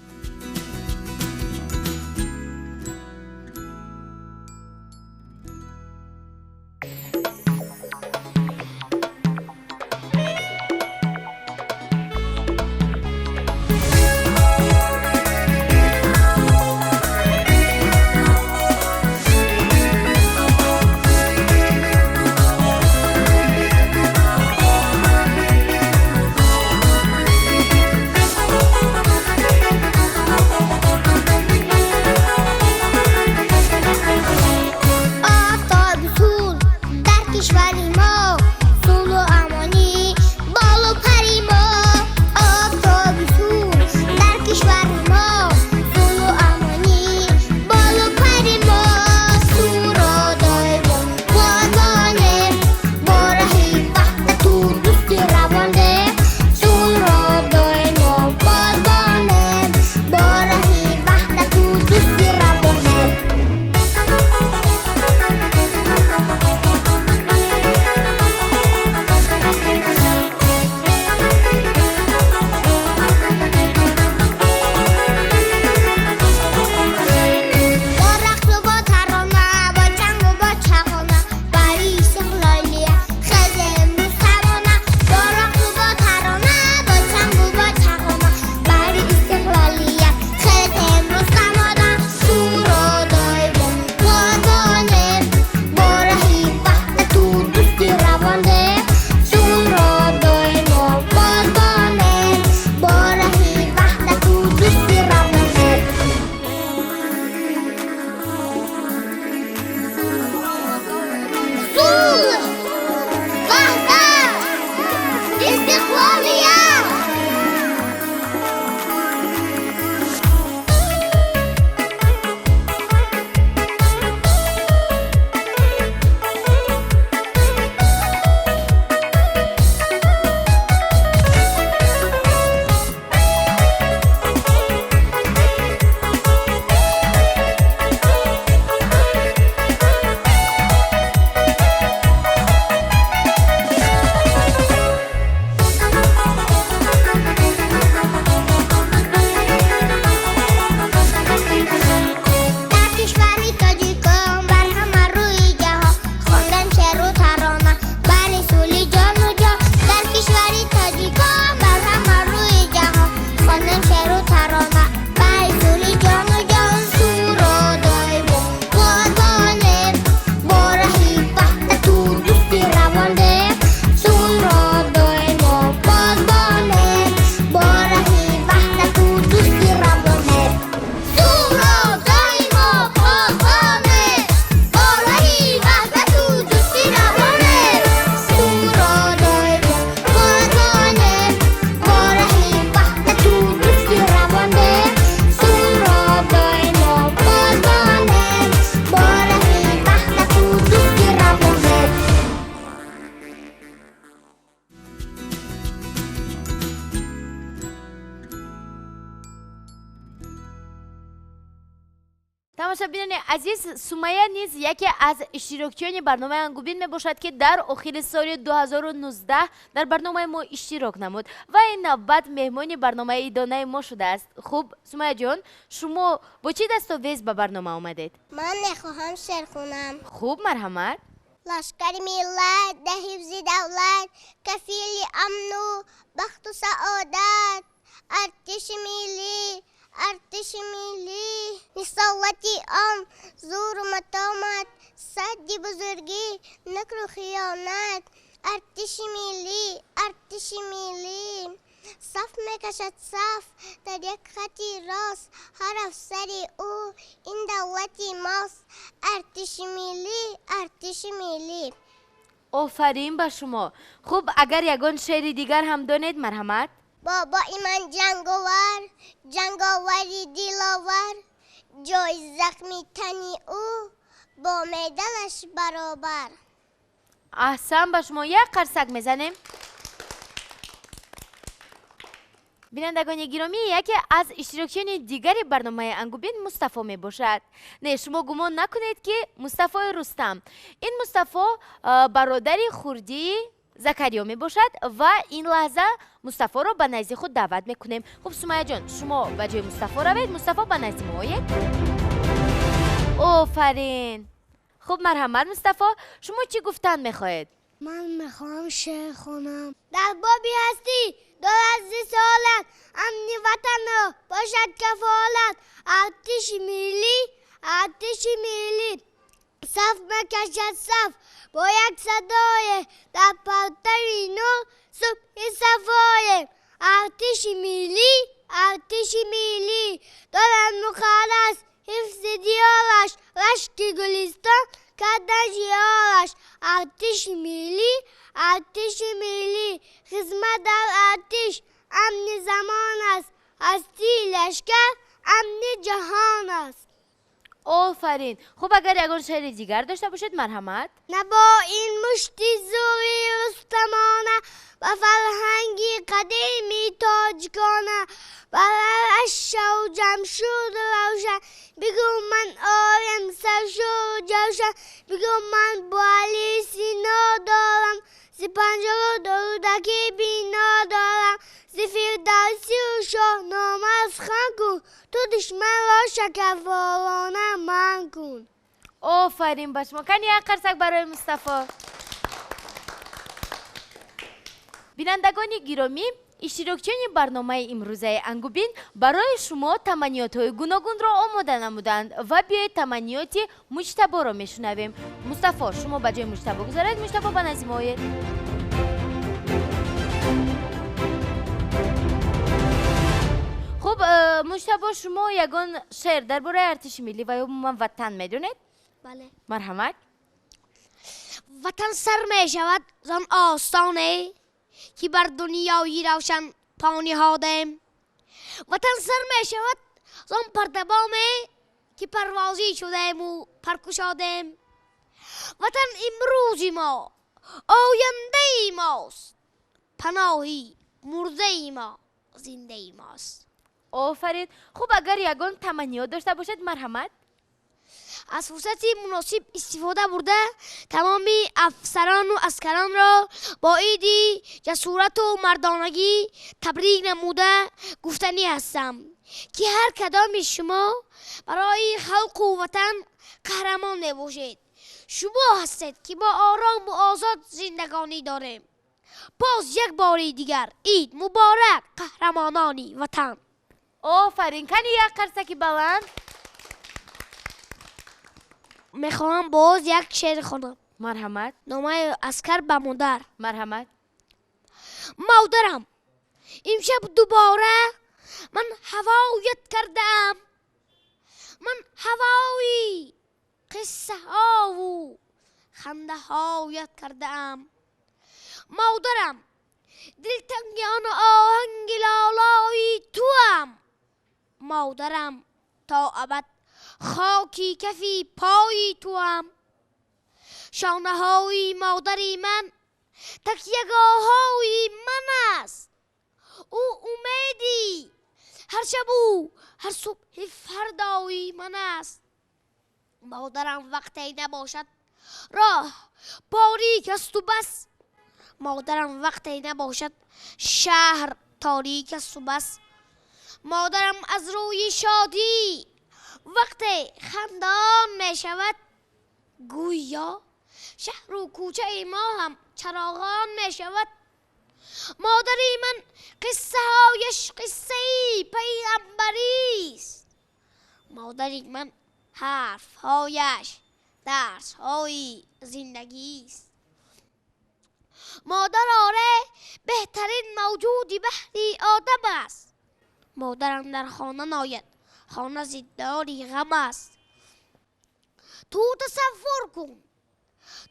Тамошобинони азиз, Сумайя низ яке аз иштирокчиёни барномаи Ангубин мебошад, ки дар охири соли 2019 дар барномаи мо иштирок намуд ва ин навбат меҳмони барномаи идонаи мо шудааст. Хуб, Сумайяҷон, шумо бо чӣ дастовез ба барнома омадед? Ман мехоҳам шеър хонам. Хуб, марҳамат. Лашкари миллат дар ҳифзи давлат, кафили амну бахту саодат, артиши миллӣ, артиши миллӣ, рисолати он зуру матомат, садди бузургӣ, накру хиёнат, артиши миллӣ, артиши миллӣ, саф мекашад саф дар як хати рост, ҳар афсари ӯ ин давлати мост, артиши миллӣ, артиши миллӣ. Офарин ба шумо. Хуб, агар ягон шеъри дигар ҳам донед, марҳамат. Бобои ман ҷанговар, ҷанговари диловар, ҷои захми тани ӯ бо медалаш баробар. Аҳсан ба шумо, як қарсак мезанем. Бинандагони гиромӣ, яке аз иштирокчиёни дигари барномаи Ангубин Мустафо мебошад. Не, шумо гумон накунед, ки Мустафои Рустам. Ин Мустафо бародари хурдии Закариё мебошад ва ин лаҳза Мустафоро ба назди худ даъват мекунем. Хуб, Сумайяҷон, шумо ба ҷои Мустафо равед, Мустафо ба назди мо оед. Офарин. Хуб, марҳамат, Мустафо, шумо чӣ гуфтан мехоҳед? Ман мехоҳам шеър хонам. Дар боби ҳастӣ дорад рисолат, амни ватанро бошад кафолат, артиши миллӣ, артиши миллӣ, саф мекашад саф бо як садое, дар партави нур субҳи сафое, артиши миллӣ, артиши миллӣ, дорад муқаррас ҳифзи диёраш, рашки гулистон кардан шиёраш, артиши миллӣ, артиши миллӣ, хизмат дар артиш амни замон аст, ҳастии лашкар амни ҷаҳон аст. Офарин. Хуб, агар ягон шеъри дигар дошта бошед, марҳамат. На бо ин мушти зури рустамона, ба фарҳанги қадими тоҷикона, бар шав ҷамшуду равшан, бигӯ ман орем саршуру ҷавшан, бигӯ ман бо Али Сино дорам, зи Панҷору Рӯдакӣ бино дорам, зи Фирдавсию Шоҳнома сухан кун, ту душманро шакарфорона ман кун. Офарин ба шумо. Кани як қарсак барои Мустафо. Бинандагони гиромӣ, иштирокчиёни барномаи имрӯзаи Ангубин барои шумо таманниётҳои гуногунро омода намуданд ва биёед таманниёти Муҷтаборо мешунавем. Мустафо, шумо ба ҷои Муҷтабо гузаред, Муҷтабо ба назди мо оед. Хуб, Муҷтабо, шумо ягон шеър дар бораи артиши миллӣ ва ё умуман ватан медонед? Бале. Марҳамат. Ватан сар мешавад зон остоне, ки бар дунёи равшан по ниҳодем. Ватан сар мешавад зон пардабоме, ки парвозӣ шудему паркушодем. Ватан имрӯзи мо, ояндаи мост, паноҳи мурдаи мо, зиндаи мост. Офарин. Хуб, агар ягон таманниёт дошта бошед, марҳамат. Аз фурсати муносиб истифода бурда, тамоми афсарону аскаронро бо иди ҷасорату мардонагӣ табрик намуда гуфтанӣ ҳастам, ки ҳар кадоми шумо барои халқу ватан қаҳрамон мебошед. Шумо ҳастед, ки мо орому озод зиндагонӣ дорем. Боз як бори дигар ид муборак, қаҳрамонони ватан. Офарин. Кани як қарсаки баланд. Мехоҳам боз як шеър хонам. Марҳамат. Номаи аскар ба модар. Марҳамат. Модарам, имшаб дубора ман ҳавоят кардаам, ман ҳавои қиссаҳову хандаҳоят кардаам. Модарам, дилтанги он оҳанги лолои туам. Модарам, то абад хоки кафи пои туам. Шонаҳои модари ман такягоҳҳои ман аст. Ӯ умеди ҳар шабу ҳар субҳи фардои ман аст. Модарам вақте набошад роҳ борик асту бас. Модарам вақте набошад шаҳр торик асту бас. Модарам аз рӯи шодӣ вақте хандон мешавад, гӯё шаҳру кӯчаи мо ҳам чароғон мешавад. Модари ман қиссаҳояш қиссаи пайғамбарист. Модари ман ҳарфҳояш дарсҳои зиндагист. Модар оре беҳтарин мавҷуди баҳри одам аст. Модарам дар хона нояд, хона зиддори ғам аст. Ту тасаввур кун,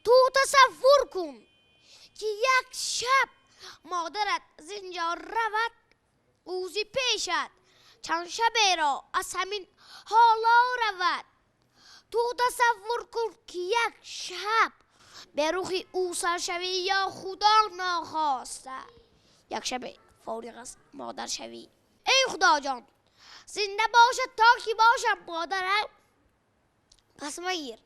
ту тасаввур кун, ки як шаб модарат зинҷо равад, ӯзи пешат чанд шаберо аз ҳамин ҳоло равад. Ту тасаввур кун, ки як шаб به рухи ӯ саршавӣ ё худо нохоста як шабе фориғ аз модар шавӣ. Эй худоҷон, зинда бошад то ки бошам модарам, пас магир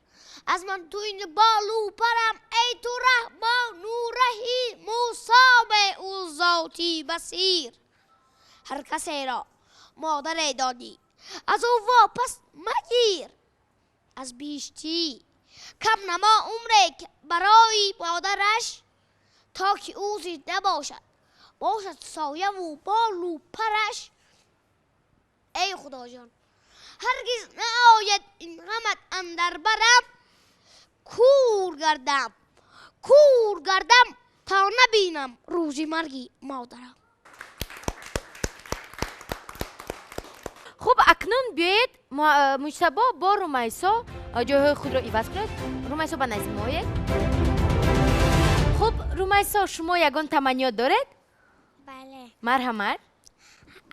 аз ман ту ин болу парам. Эй ту раҳмону раҳиму собеу зоти басир, ҳар касеро модаре додӣ аз ӯ вопас магир. Аз биҳиштӣ кам намо умре барои модараш, то ки ӯ зинда бошад, бошад сояву болу параш. Эй худоҷон, ҳаргиз наояд ин ғамат андар барам, кур гардам, кур гардам то набинам рӯзи марги модарам. Хуб, акнун биёед Муҷтабо бо Румайсо ҷойҳои худро иваз кунед. Румайсо, ба назди мо оед. Хуб, Румайсо, шумо ягон таманниёт доред? Бале. Марҳамат.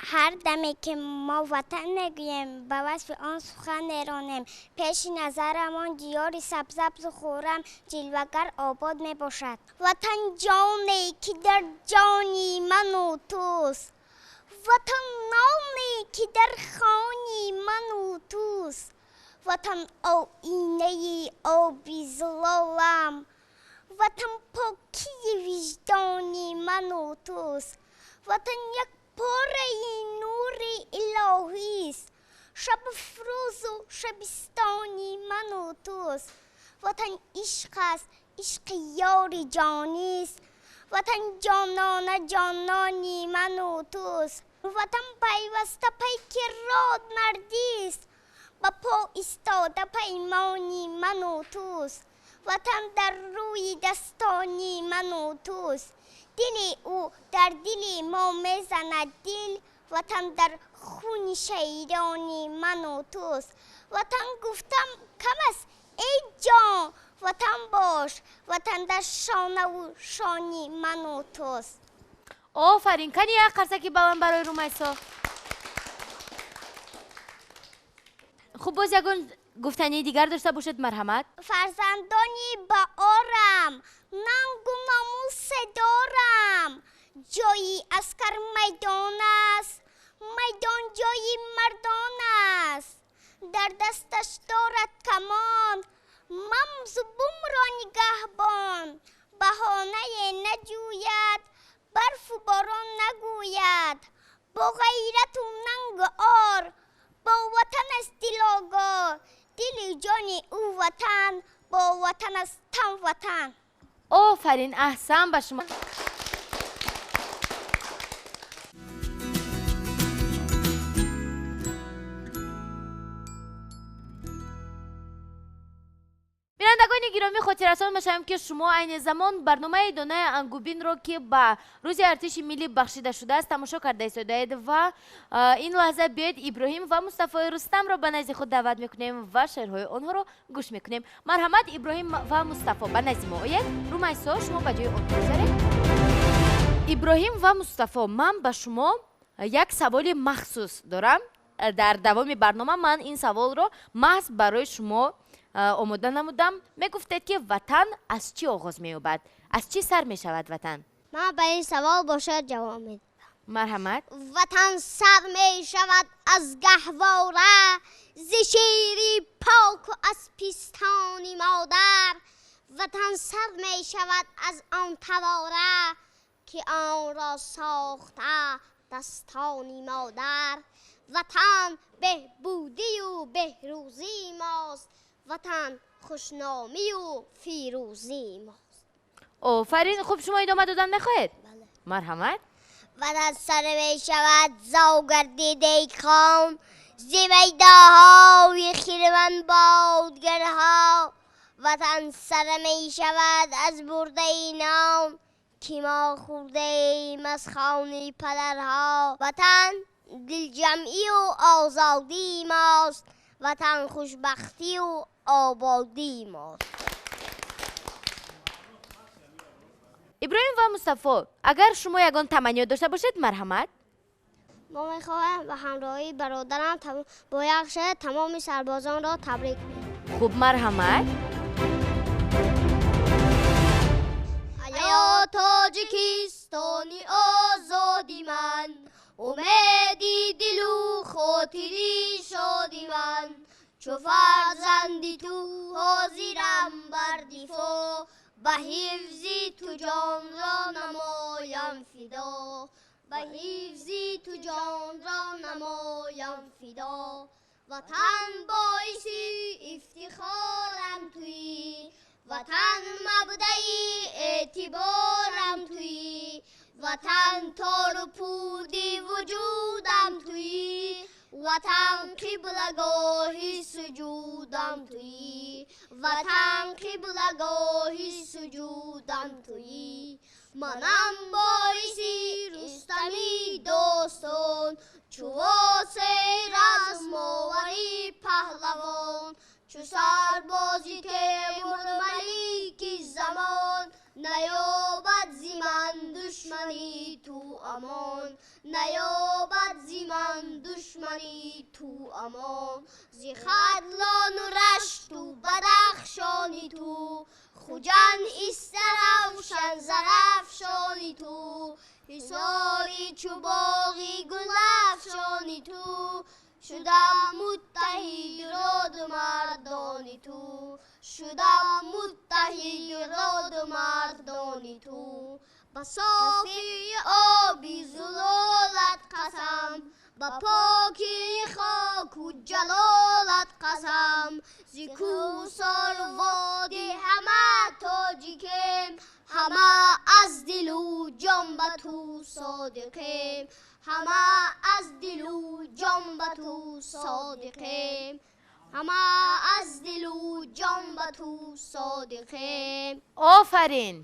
Ҳар даме ки мо ватан мегӯем, ба васфи он сухан меронем. Пеши назарамон диёри сабзабзу хуррам ҷилвагар обод мебошад. Ватан ҷоне ки дар ҷони ману туст, ватан ноне ки дар хони ману туст, ватан оинаи оби зулолам, ватан покии виҷдони ману туст, ватан як пораи нури илоҳист, шабафрӯзу шабистони ману туст, ватан ишқ аст, ишқи ёри ҷонист, ватан ҷонона ҷонони ману туст, ватан пайваста пайки род мардист, ба по истода паймони ману туст, ватан дар рӯи дастони ману туст, дили ӯ дар дили мо мезанад дил, ватан дар хуни шаҳидони ману туст. Ватан гуфтам кам аст, эй ҷон, ватан бош, ватан дар шонаву шони ману туст. Офарин, кани як қарсаки баланд барои Румайсо. Хуб, боз ягон гуфтании дигар дошта бошед, марҳамат. Фарзандони баорам, нангу номусе дорам, ҷои аскар майдон аст, майдон ҷои мардон аст, дар дасташ дорад камон, мамзу бумро нигаҳбон, баҳонае наҷӯяд, барфу борон нагӯяд, бо ғайрату нангу ор, бо ватан аст дилогоҳ, дили ҷони ӯ ватан, бо ватан аст тан ватан. Офарин, аҳсан ба шумо. Бинандагони гиромӣ, хотиррасон мешавем, ки шумо айни замон барномаи донаи ангубинро, ки ба рӯзи артиши миллӣ бахшида шудааст, тамошо карда истодаед ва ин лаҳза биёед Иброҳим ва Мустафои Рустамро ба назди худ даъват мекунем ва шеърҳои онҳоро гӯш мекунем. Марҳамат, Иброҳим ва Мустафо, ба назди мо оед. Румайсо, шумо ба ҷои онҳо гузаред. Иброҳим ва Мустафо, ман ба шумо як саволи махсус дорам. Дар давоми барнома ман ин саволро маҳз барои шумо омода намудам. Мегуфтед, ки ватан аз чӣ оғоз меёбад, аз чӣ сар мешавад ватан? Ман ба ин савол бошад ҷавоб медиҳам. Марҳамат. Ватан сар мешавад аз гаҳвора, зи шири поку аз пистони модар. Ватан сар мешавад аз он тавора, ки онро сохта дастони модар. Ватан беҳбудию беҳрӯзии мост, ватан хушномию фирӯзии мост. Офарин. Хуб, шумо идома додан мехоҳед? Бале. Марҳамат. Ватан сар мешавад зогардидаи хон, зи майдоҳои хирман бодгарҳо. Ватан сар мешавад аз бурдаи ном, ки мо хӯрдаем аз хони падарҳо. Ватан дилҷамъию озодии мост, ватан хушбахтию ободии мост. Иброҳим ва Мустафо, агар шумо ягон таманниёт дошта бошед, марҳамат. Мо мехоҳем ба ҳамроҳии бародарам бо як шеър тамоми сарбозонро табрик кунем. Хуб, марҳамат. Аё Тоҷикистони озоди ман, умеди дилу хотири шоди ман, чу фарзанди ту ҳозирам бар дифоъ, ба ҳифзи ту ҷонро намоям фидо, ба ҳифзи ту ҷонро намоям фидо. Ватан боиси ифтихорам туӣ, ватан мабдаи эътиборам туӣ, ватан тору пуди вуҷудам туӣ, ватан қиблагоҳи суҷудам туӣ, ватан қиблагоҳи суҷудам туӣ. Манам боиси Рустами достон, чу восеи размовари паҳлавон, чу сарбози Темурмалики замон, наёбад зи ман душмани ту амон, наёбад зи ман душмани ту амон. Зи Хатлону Рашту Бадахшони ту, Хуҷанд Истаравшан Зарафшони ту, ҳисори чу боғи гулафшони ту, шудам муттаҳид роду мардони ту, шудам муттаҳид роду мардони ту. Ба софии оби зулолат қасам, ба покии хоку ҷалолат қасам, зи кӯҳсору водӣ ҳама тоҷикем, ҳама аз дилу ҷон ба ту содиқем, ҳама аз дилу ҷон ба ту содиқем, ҳама аз дилу ҷон ба ту содиқем. Офарин.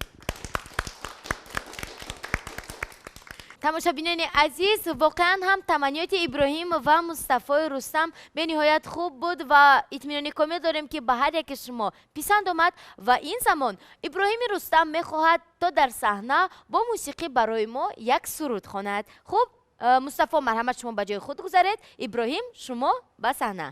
Тамошобинони азиз, воқеан ҳам таманниёти Иброҳим ва Мустафои Рустам бениҳоят хуб буд ва итминони комил дорем, ки ба ҳар яке шумо писанд омад. Ва ин замон Иброҳими Рустам мехоҳад то дар саҳна бо мусиқӣ барои мо як суруд хонад. Хуб, Мустафо, марҳамат, шумо ба ҷои худ гузаред. Иброҳим, шумо ба саҳна.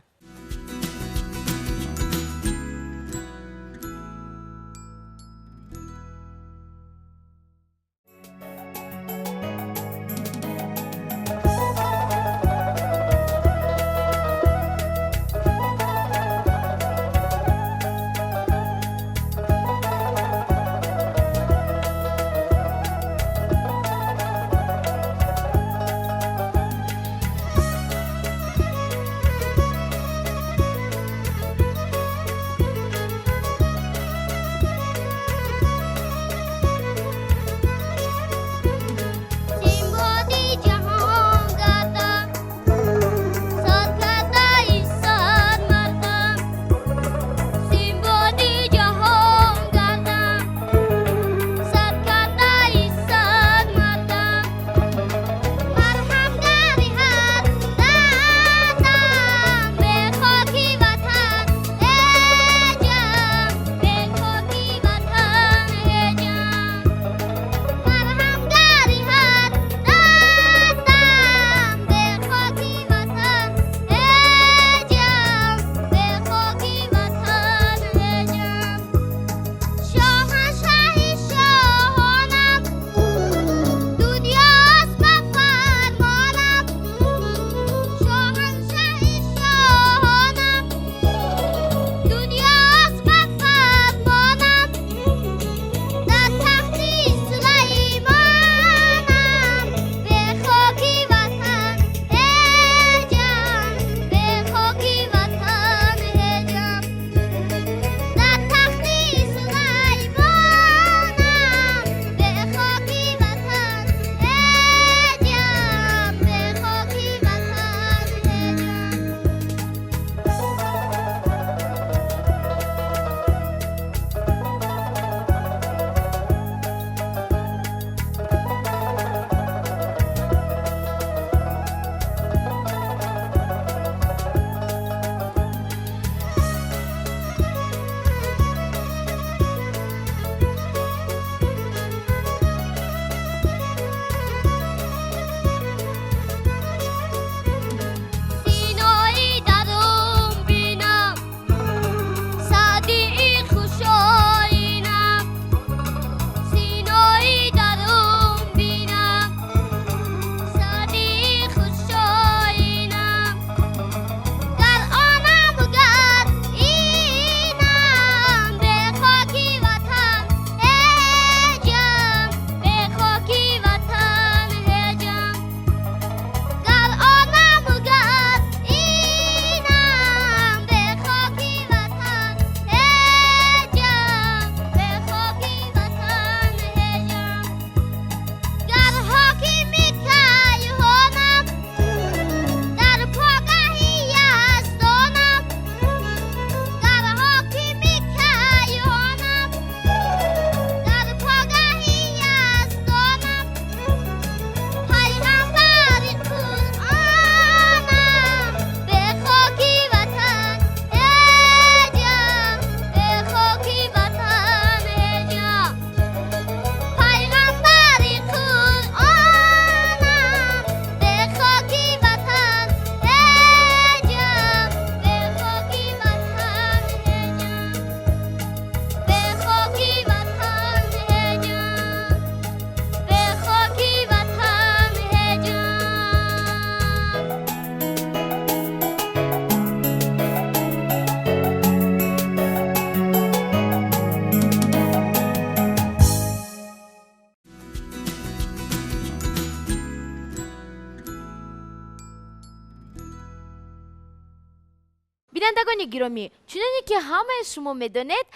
Бинандагони гиромӣ, чуноне ки ҳамаи шумо медонед,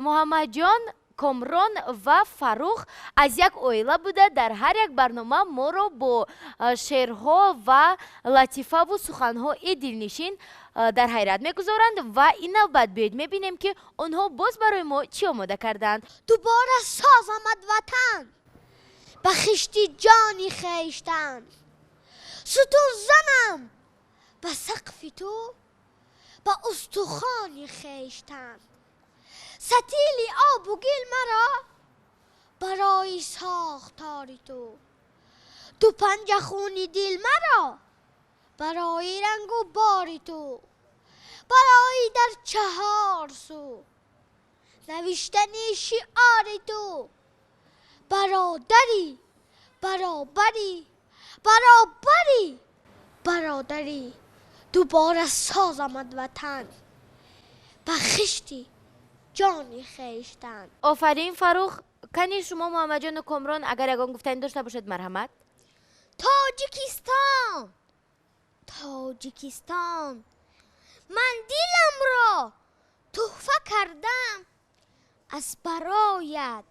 Муҳаммадҷон, Комрон ва Фаррух аз як оила буда, дар ҳар як барнома моро бо шеърҳо ва латифаву суханҳои дилнишин дар ҳайрат мегузоранд ва ин навбат биёед мебинем, ки онҳо боз барои мо чӣ омода карданд. Дубора созамад ватан ба хишти ҷони хештан, сутун занам ба сақфи ту ба устухони хештан, сатили обу гил маро барои сохтори ту, ду панҷа хуни дил маро барои рангу бори ту, барои дар чаҳор су навиштани шиори ту, бародарӣ, баробарӣ, баробарӣ, бародарӣ, дубора созамад ватан ба хишти ҷони хештан. Офарин, Фаррух. Кани шумо, Муҳаммадҷону Комрон, агар ягон гуфтанӣ дошта бошед, марҳамат. Тоҷикистон, Тоҷикистон, ман диламро туҳфа кардам аз бароят,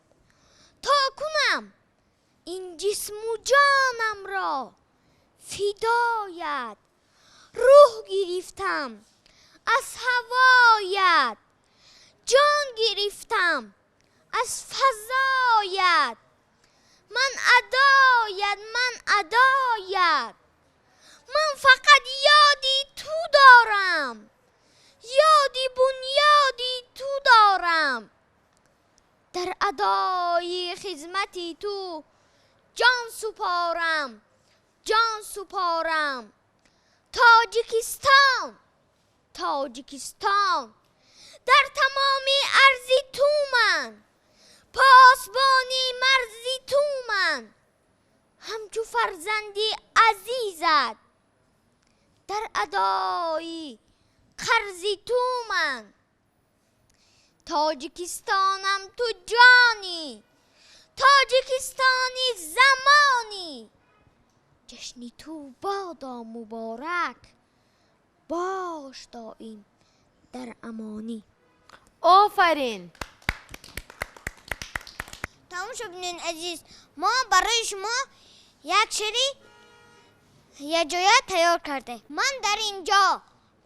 то кунам ин ҷисму ҷонамро фидоят, рӯҳ гирифтам аз ҳавоят, ҷон гирифтам аз фазоят, ман адоят, ман адоят, ман фақат ёди ту дорам, ёди бунёди ту дорам, дар адои хизмати ту ҷон супорам, ҷон супорам. Тоҷикистон, Тоҷикистон, дар тамоми арзи ту ман посбони марзи ту ман, ҳамчу фарзанди азизат дар адои қарзи ту ман. Тоҷикистонам ту ҷонӣ, Тоҷикистони замонӣ, ҷашни ту бодо муборак, бош доим дар амонӣ. Офарин. Тамошобинони азиз, мо барои шумо як шеъри якҷоя тайёр кардем. Ман дар ин ҷо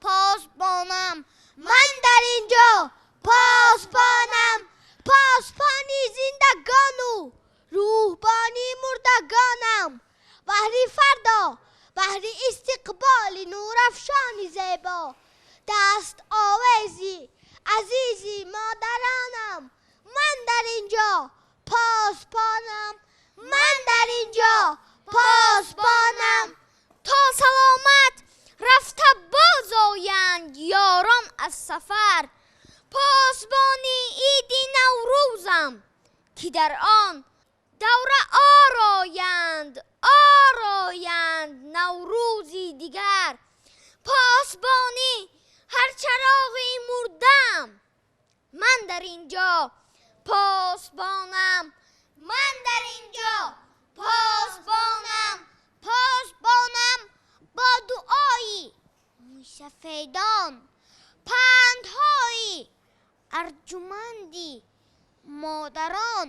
посбонам, ман дар ин ҷо посбонам, посбони зиндагону рӯҳбони мурдагонам, баҳри фардо, баҳри истиқболи нурафшони зебо, даст овези азизи модаронам, ман дар ин ҷо посбонам, ман дар ин ҷо посбонам. То саломат рафта боз оянд ёрон аз сафар, посбони иди Наврӯзам, ки дар он давра ороянд, ороянд Наврӯзи дигар, посбони ҳар чароғи мурдам, ман дар ин ҷо посбонам, ман дар ин ҷо посбонам. Посбонам бо дуои мӯйсафедон, пандҳои арҷуманди модарон,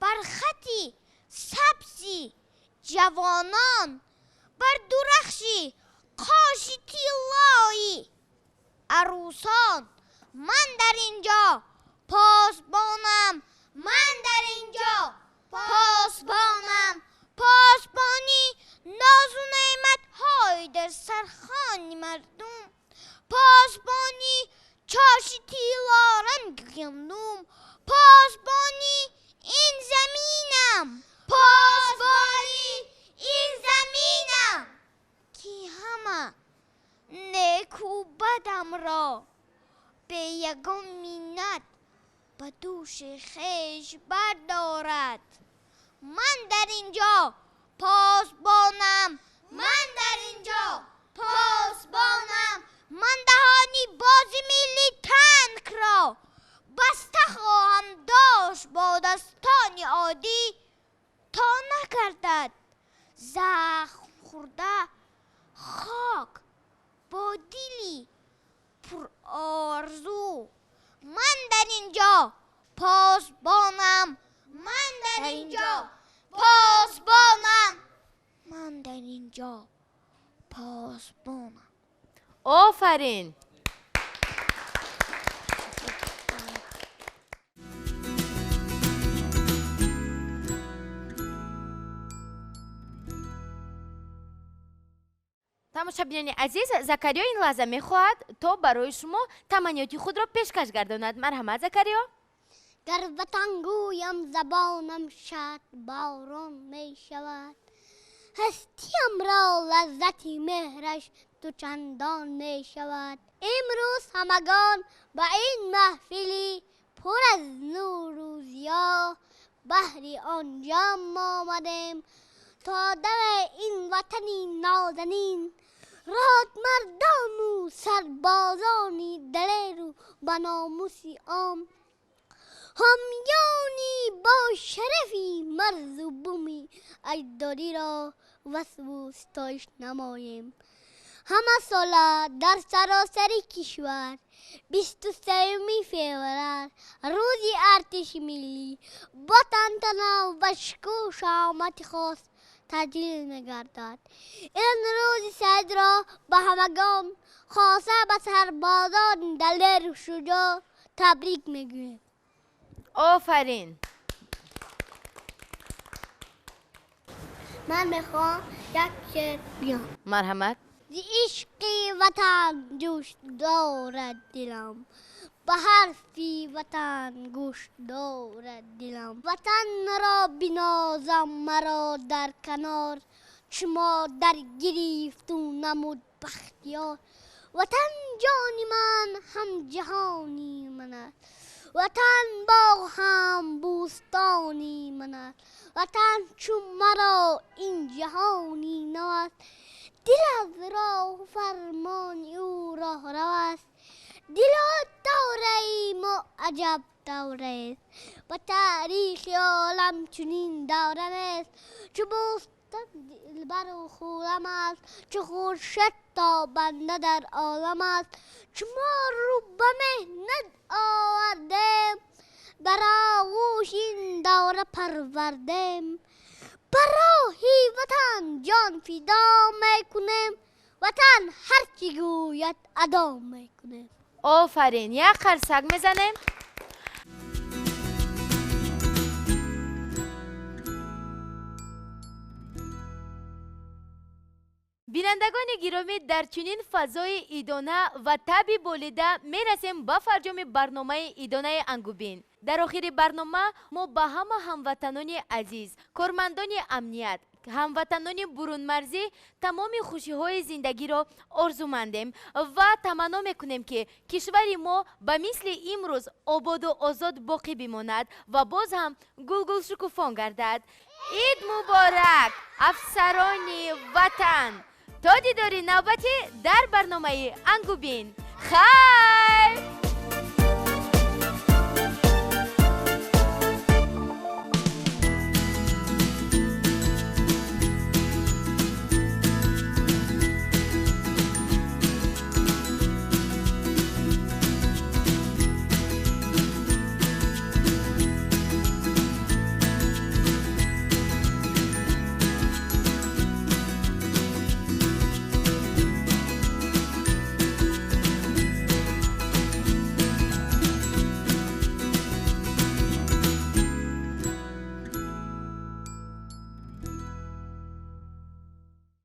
бар хати сабзи ҷавонон, бар дурахши қоши тиллои арӯсон, ман дар ин ҷо посбонам, ман дар ин ҷо посбонам, посбони нозу неъматҳои дар сархони мардум, посбони чоши тиллоранги гандум, посбони ин заминам, посбони ин заминам, ки ҳама неку бадамро бе ягон миннат ба дӯши хеш бардорад. Ман дар ин ҷо посбонам, ман дар ин ҷо посбонам, ман даҳони бози милли танкро баста хоҳам дошт бо дастони оддӣ, то накардад захм хӯрда хок бо дили Пурорзу. Ман дар инҷо посбонам, ман дар инҷо посбонам, ман дар инҷо посбонам. Офарин! Тамошабинони азиз, Закариё ин лаҳза мехоҳад то барои шумо таманниёти худро пешкаш гардонад. Марҳамат, Закариё. Гар ватан гӯям, забонам шад борон мешавад, ҳастиямро лаззати меҳраш дучандон мешавад. Имрӯз ҳамагон ба ин маҳфили пур аз нуру зиё баҳри он ҷамъ омадем то дами ин ватани нозанин родмардону сарбозони далеру ба номуси ом, ҳомиёни бо шарафи марзу буми аҷдодиро васфу ситоиш намоем. Ҳама сола дар саросари кишвар 23 феврал рӯзи артиши миллӣ бо тантана ва шукӯҳу шаҳомати хос таҷлил мегардад. Ин рӯзи саидро ба ҳамагон, хоса ба сарбозони далеру шуҷоъ табрик мегӯем. Офарин! Ман мехоҳам як шеър бигӯям. Марҳамат. Зи ишқи ватан ҷӯш дорад дилам, ба ҳарфи ватан гӯш дорад дилам. Ватанро бинозам маро дар канор, чу модар гирифту намуд бахтиёр. Ватан ҷони ман ҳам ҷаҳони ман аст, ватан боғ ҳам бӯстони ман аст. Ватан чу маро ин ҷаҳони нав аст, дил аз роҳу фармони ӯ роҳрав аст. Дило давраи мо аҷаб давраест, ба таърихи олам чунин давра нест. Чу бӯстон дилбару хуррам аст, чу хуршед тобанда дар олам аст. Чу мо рӯ ба меҳнат овардем, дар оғӯши ин давра парвардем. Ба роҳи ватан ҷон фидо мекунем, ватан ҳар чӣ гӯяд адо мекунем. Офарин! Як қарсак мезанем. Бинандагони гиромӣ, дар чунин фазои идона ва таби болида мерасем ба фарҷоми барномаи идонаи ангубин. Дар охири барнома мо ба ҳама ҳамватанони азиз, кормандони амният, ҳамватанони бурунмарзӣ тамоми хушиҳои зиндагиро орзумандем ва таманно мекунем, ки кишвари мо ба мисли имрӯз ободу озод боқӣ бимонад ва боз ҳам гулгулшукуфон гардад. Ид муборак, афсарони ватан! То дидори навбатӣ дар барномаи ангубин. Хайр!